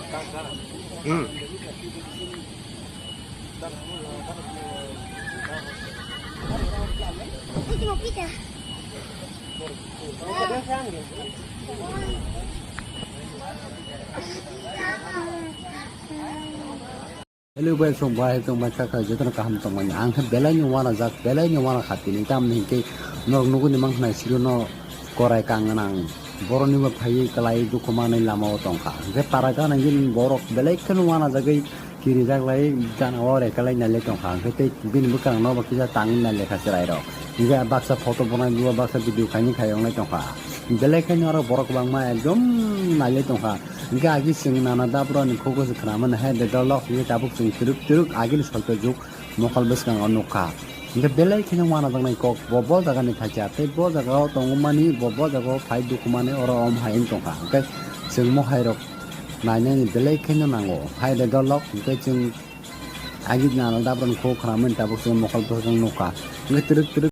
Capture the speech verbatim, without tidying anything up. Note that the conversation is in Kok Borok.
Hello guys, chwng bai, chwng bai, kha kha, jotono kaham tongmani. Ang khe belai ni uanajak, belai ni uana kha tini. Tamni hinkhe norok nugwi ni mankha nai siro no korai kang gwnang. Borok ni bo phaiwi kwlai dukhu manwi lama o tongkha. Hinkhe para gana gini borok belai kheno uanajagwi kirijak lai gana o rekalai nailai tongkha. Hinkhe tei bini bwkang no bo kisa tangwi nailai kha chwrai rok. Hinkhe baksa photo bonai bo baksa video khaini khai wnglai tongkha. Belai kheno oro borok kwbangma ekdom nailai tongkha. Hinkhe agi chwng nana dabrani khugo se khwnamani hai de dolok hinkhe tabuk chwng twrwk twrwk agini solto juk mokol bwskango nukha. Hinkhe belai kheno uanajaknai kok bo, bo jagani phaikha tei bo jagao tongmani bo, bo jagao phai dukhumani oro om hai wng tongkha. Hinkhe chwng mo hai rok nainani belai kheno nango hai de dolok hinkhe chwng agi nana dabrani khugo khwnamani tabuk chwng mokol bwskango nukha. Hinkhe twrwk twrwk